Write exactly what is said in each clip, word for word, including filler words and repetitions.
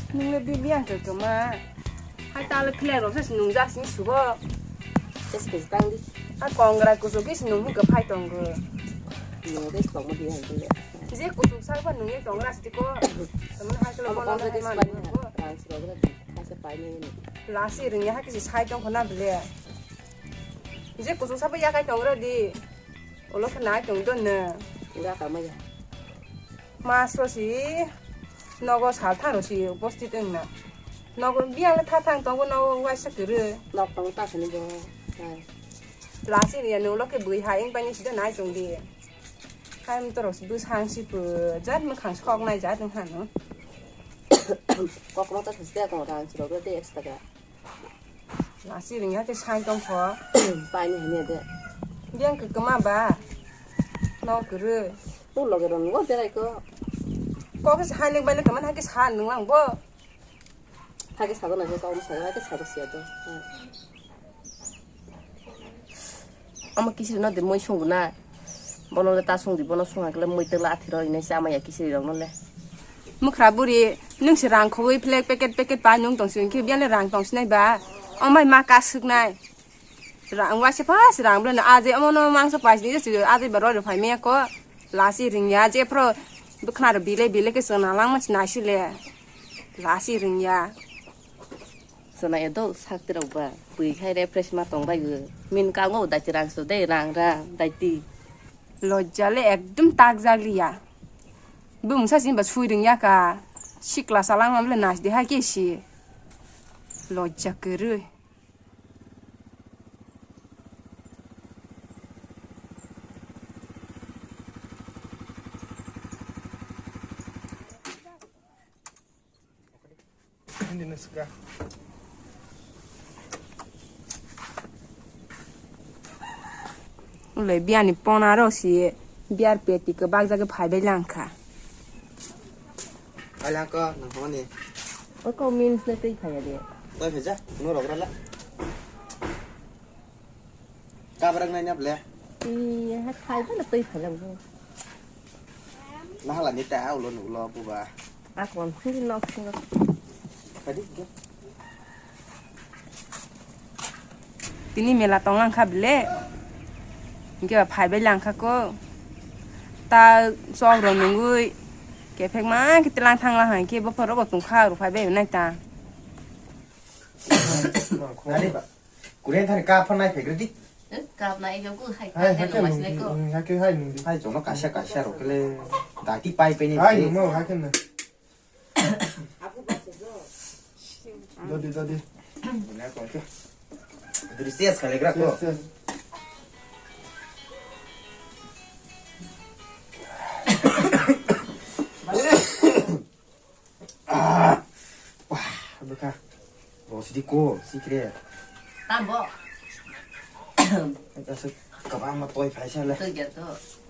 Nungni bibi ang khe kwma. Hai tale khlai rok se nung jak sini subo. Tes tes tang di. A kongra kusu kis nung hi kwphai tongo. Nung tes tong mo di ang khe. Je kusu sai ba nung ye tongra siti ko. Tamni hai khlai bono hai ma nung ko. Lasi rung ya kisi sai tong khona bile. Je kusu sai ba ya kai tongra di. Ulo khe nai tong don ne. Ura ka maya. Mas ro si nogo sal thang ro si uposthit wng na. Nogo biyang le tha thang tongo nogo waisa kwrwi. Nok tong ta sini bo. Lasi ni ya nung lo khe bui ha ing pani si do nai tong di. Khai mto ro si bwsang si phu jat mwkhang sok nai jat wng hano. Kok ro ta sini tong rang si ro de extra ga. Lasi ringya khe sai tong pho. Paini hanya de. Biyang khe kwma ba. No kwrwi. Tu loge rong ngo berai ko. Kok se hai ling bai le kwma hai khe sa nung lang bo. Hai khe sa do na khe kok sa hai khe sa do sia do. Omo kisiri no de moi sung na. Bono le ta sung di, bono sung hakle moi tela athiro inai sama ya kisiri rok no le. Mukhra buri, nung se rang khogwi phlek packet packet pa nung tong sing khe biale rang tong sinai ba. Omai ma ka suknai. Rang wa se pas rang bla na aje omo no mangsa pais ni se aje ba roi phai me ko. Lasi ring ya je pro bkhna ro bile bile ke sona lang ma sinai sile. Lasi ring ya. Chwna edo sakti rok ba bui khai refresh ma tong bai o. Min kango daiti rang su de rang rang daiti. Lojja le ekdom tak jak liya. Bumung sa sin ba sui ring ya ka. Sikla salang ma bile nas de ha ke si. Lojja kwrwi. Hindi na suka. Ulai biani pona ro si biar peti ke bag jage phai bai langkha. Ai langko nang honi. O ko min se tei phai ya de. Toi pheja, no rok rala. Kabrak nai nap le. Iya, khai ba na tei phalang bo. Nahala ni ta ulo nulo buba. Akon khuri nok singo. Kadi ke? Tini mela tong langkha bile. Hingke ba phai bai langkha ko. Ta sok ro nungui. Kephek ma kiti lang thang lang hingke bo phoro bo tungkha ro phai bai nai ta. Kadi ba. Korean thani cup phano nai phaigredi. Eh, cup nai ego ko hai Hai, hai khe nung, hai khe hai nung di. Hai jono kaisa kaisa rok le dati pai pai ni. Hai nung mo, hai khe nung. Dodi, dodi. Dri sias khalegra ko. Yes, yes. Ah, wah, bwkha. Bo sidi ko, sikre. Tambo. Aswk kwbangma toi phaisa le. Toi gya to.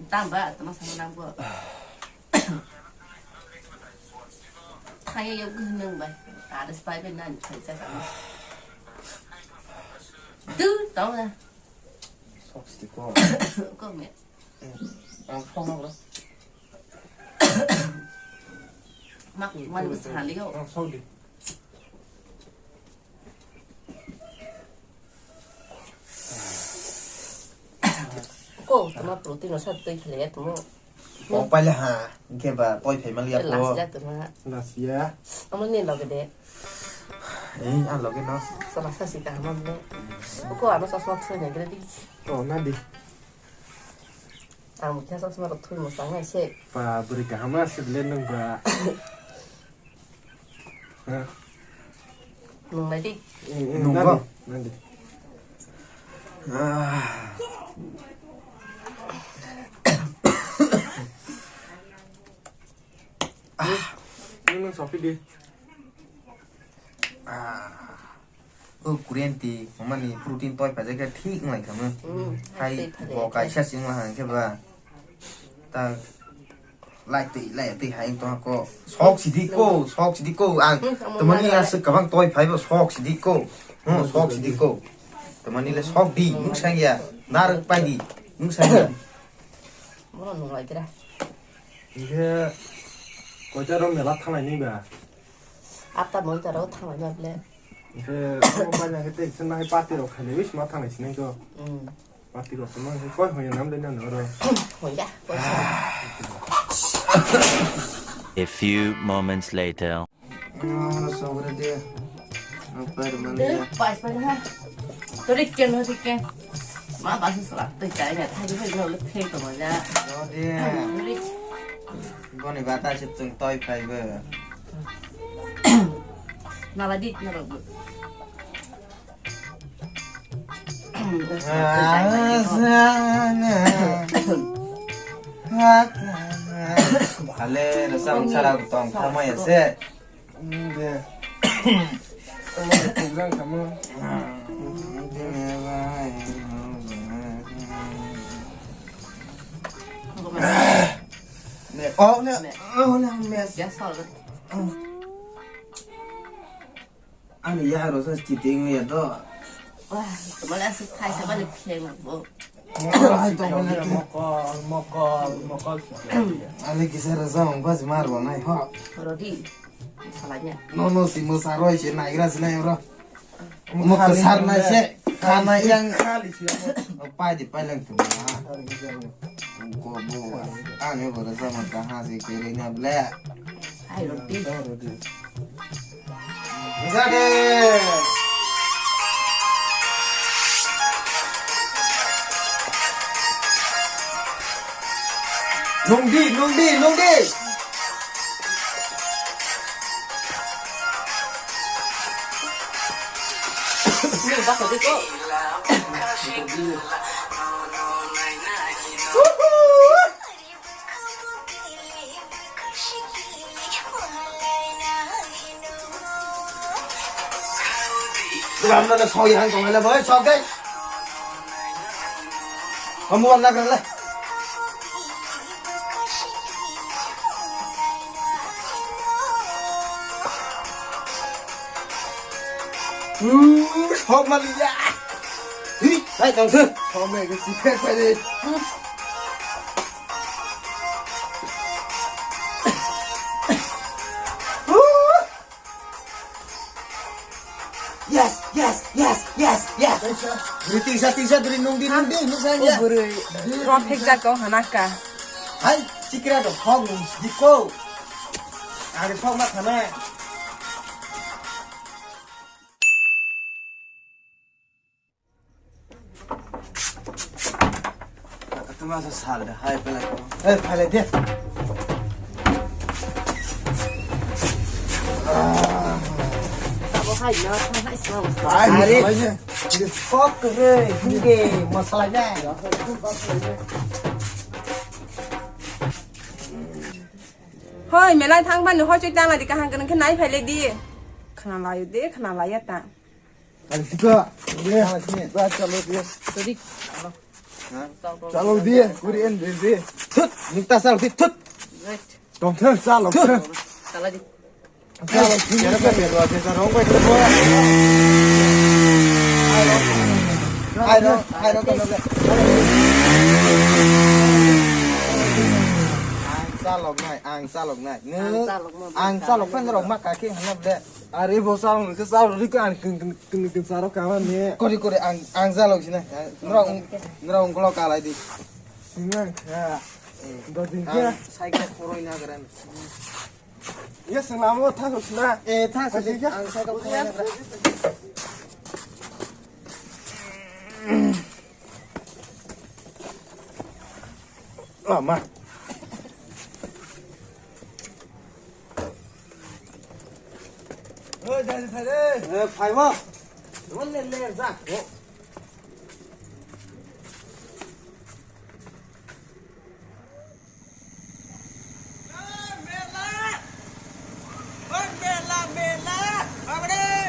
Tamba, tama sama nangbo. Kaya yok nung bai. Ada spai ben nan phaisa sama. Du, tau na. Sok sidi ko. Ko me. Ang phone bro. Mak, man bwsa hali yo. Ang sok di. Ko, tama protein no sa tei khile ya tumo. Kok paile ha, hingke ba toi phai mali ya ko. Last ya tuma. Last ya. Amo ni loge de. Eh, ang loge no. Sa last si ka hamam no. Ko ano sa sa sa ne gre di. Oh, na di. Ang mukhe chosma rok thui mwchang nai se. Ba, bwrwi kaham ma se bile nwng ba. Ha? Nwng nai di. Nwng ba? Nang di. Ah. Nwng, nwng sopi di. Ah. O Korean ti, mani protein toi paijak khe thik wnglai kha mo. Mm, hai hai tei phai bo ya. Kaisa se wngla hang khe ba. Ta lai tei, lai tei hai tong ko. Sok sidi ko, sok sidi ko. Ang hmm, tamani aswk kwbang toi phai bo sok sidi ko. Hmm, sok sidi ko. Tamani le sok di, nwng sang ya. Narwk pai di, nwng sang ya. Bono nwng lai kira. Hingke koita rom mela thanglai ni ba. Apta moi taro thanglai ma ble. He, omo bai na kete, sen na he party rok khali, wis ma thanglai sinai ko. Hmm. Party rok ma he koi hoya nam le na no ro. Hoya, koi. A few moments later. Ah, sobre dia. Apa mana ya? Pas, pas, ha. Tori ken, tori ken. Ma, pas, sala, tu cai na, thai, thai, thai, thai, thai, thai, thai. Oh, dia. Tori. Boni bata se tung toi phai bo. Nala di, nala bu. Ale, rasa mung sara tong, tamo ya se. De. Ano de, tong jang tamo. Ne, oh, ne, oh, ne, mes. Ya, salah. Ani yaro sa cheating ya do. Wah, kemana sih, kai sama ni piyeng bo. Mokol, mokol, mokol. Ani kisa rasa ong pas mar bo nai ho. Rodi, salanya. No, no, si mo saroi se nai gra se nai ro. Mo kasar nai se, kana yang. Pai di, pai lang tu. Ko bo. Ani bo rasa mar ka ha se kere nya ble. Ai, roti. Jadi. Nungdi, nungdi, nungdi. Ini bakal itu. Ramno le soi hang tong le boy, sok dai. Kamu wala kan le. Uh, sok mali ya. Hi, hai tong se. Sok me ke si pek pek de. Yes, yes, yes, yes, yes. Duri tingsa, tingsa, duri nungdi, nungdi, nungsa ya. Bwrwi. Rwa phekjak kok hana ka. Hai, chikra do phok nung diko. Ari phok ma thana. Tama sa sal da, hai pala. Eh, pala de. Abo hai na, hai sa. Are, fuck re, hinge, masala de. Hoi, melai thang phano hoi chui tang lai di kaham khe nai phai le di. Khna lai de, khna lai ya ta. Al sika. Ba chalo dia. Sorry. Chalo dia, kuri en de de. Thut, nikta chalo di thut. Right. Tong thang chalo. Thut. Chala di. Chalo di. Yara ka mero de sa rong bai ko. Ai ro, ai ro ka no. Ang chalok nai, ang chalok nai. Ang chalok nai. Ang chalok pen rok ma ka khe hana de. Are bo sal nungkhe sal rwdi ka ang kung kung kung kung saro kama ne. Kori kori ang ang jalok sina. Nrok nrok ungkolo kalai di. Sinang kha. Do din kha. Cycle koroi na garan. Yes, namo thang sina. Eh, thang sina. Ang cycle koroi na garan. Lama. Oi, jai, jai, jai. Eh, phaibo. Wale le, ja.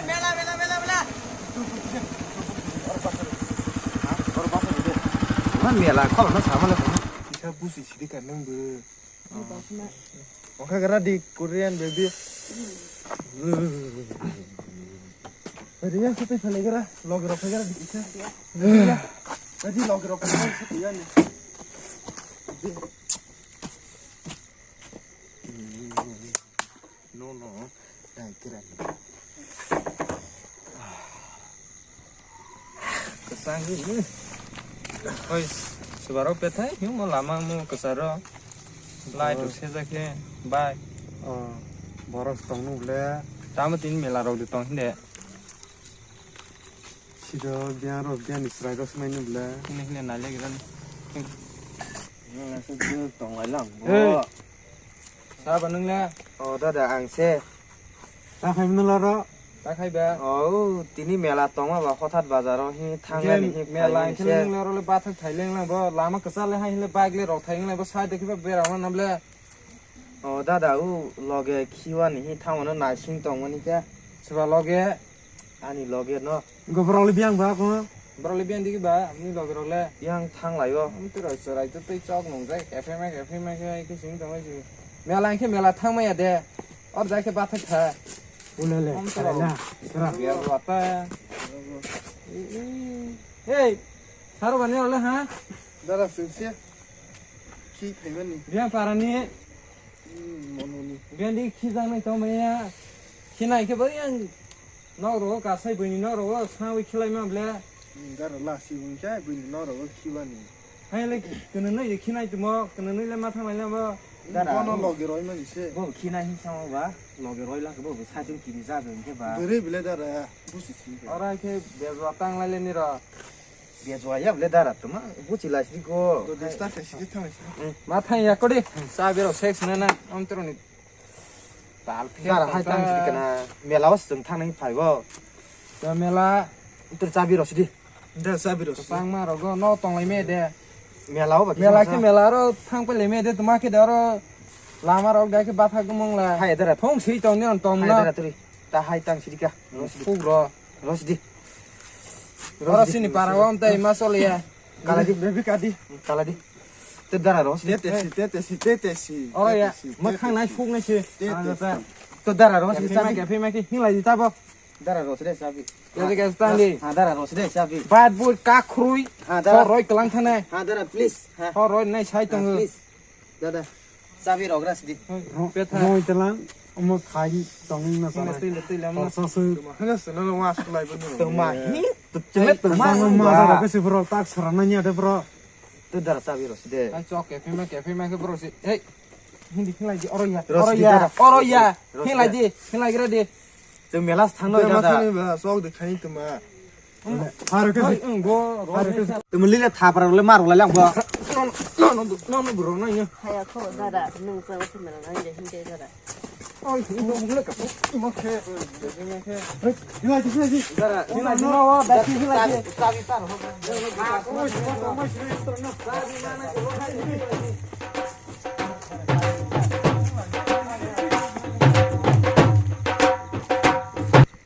Mela, mela, mela, mela. Mela, kok no sama le. Kisa busi sidi kan nang bo. Oke, gara di Korean baby. Baby yang satu kali gara, log rok gara di kisa. Jadi log rok gara satu ya ni. No, no. Dai kira ni. Oi, subarok pethai, yung mo lama mo kesaro. Lai Oh. Duk sejak khe, bai. Oh, borok tong nuk le. Tamo tini mela rok de tong hinde. Sido biang rok biang ni srai rok smai nuk le. Hinde hinde nai le gidan. Tong lai lang. Hey. Bo. Sabo nung le? Oh, dada, ang se. Ta khai mano laro? Ta khai ba? Oh, tini mela tongma ba hothat bazaro hi thangani hi mela phai ang khe se. Leng laro le bathak thai leng lang bo lama kwchar le hai le bike le rok thai leng lang bo side khe ba bera wana nam le. Oh, dada, u loge khiwani hi thangmano naising tongmani khe. Soba loge? Ani loge no. Go borok le biang ba ko? Borok le biang digi ba, ni loge rok le. Yang thang lai o. Am tu roi sorai tu tei chok nung jai, cafe ma, cafe ma khe, ai khe sing tong ai si. Mela ang khe mela thang maya de. Or jai khe bathak tha. Ulele, Om tu kala roi. Na, sera. Biar wata. Hey, saro bani ole ha? Dara sungsia. Khi phaimani. Biang parani. Hmm, mononi. Biang di khi jang nai tong maya. Khi nai khe bari ang. Nok rogo kasai buini nok rogo sawi khilai ma ble. Dara lasi wngkha buini nok rogo khibani. Hai le kwnwi nai khinai tumo, kwnwi le ma thanglai le bo. Dara. Bono logi roi mani se. Bo khinai hin samo ba, logi roi la bo saichung kiri ja hwnkhe ba. Bwrwi bile dara, busi si. Ora khe bebra tang lai le ni ro. Bia jua ya bole dara tuma buchi lai sidi ko. Do desta khe sidi thang sidi. Ma thang ya kodi. Sa bero sex na na am tero ni. Tal phe. Dara hai tang sidi kana mela was tang thang nai phai bo. To mela. Ter chabi ro sidi. Da chabi ro sidi. Tang ma ro go no tong lai me de. Mela o ba. Mela ki mela ro thang pe le me de tuma ke daro. Lama ro ga ke ba tha gumong la. Hai dara. Thong si tong ni tong na. Hai dara turi. Ta hai tang sidi ka. Ro sidi. Ro sidi. Oro sini para wam tai ma soliya. Kala di. Bebi kadi. Kala di. Te dara ro sidi. Tete si, tete si, tete si. Oro ya. Tete si, ma tete khang nai si. Fuk nai si. Tete si. To dara ro sidi. Kephi ma kephi ma ki hinglai di tabo. Dara ro sidi sabi. Ya de gas tandi. Ha dara ro sidi sabi. Bad bud ka khrui. Ha dara. Ho roi kelang thane. Ha dara please. Ha. Ho roi nai sai tong. Please. Dada, chabi rok ras di. Rong telang, omo khai tongwng na sana. Twi le, twi le, omo. Sasu. Hana sana wa sulai bani. Tuma hi, tu chele tuma. Tuma ma rok si bro tak sarana nya de bro. Tu dara chabi ros de. Ai chok ke phima ke phima ke bro si. Hey. Hindi khilai di oro ya. Oro ya. Oro ya. Khilai di, khilai gra di. Tei mela thang no jada. Thani ba sok de khai tuma. Haro ke. Hai, ang bo, bo. Tuma lila thapra le mar lai lang bo. No, no, no, no, no, bro, no, no. Haya kho dara, nung sa wasi mela nang de hinde dara. Oi, no, no, ka. Mo khe. Hila di, hila di. Dara, hila di, no, da hila di. Tabi tar ho.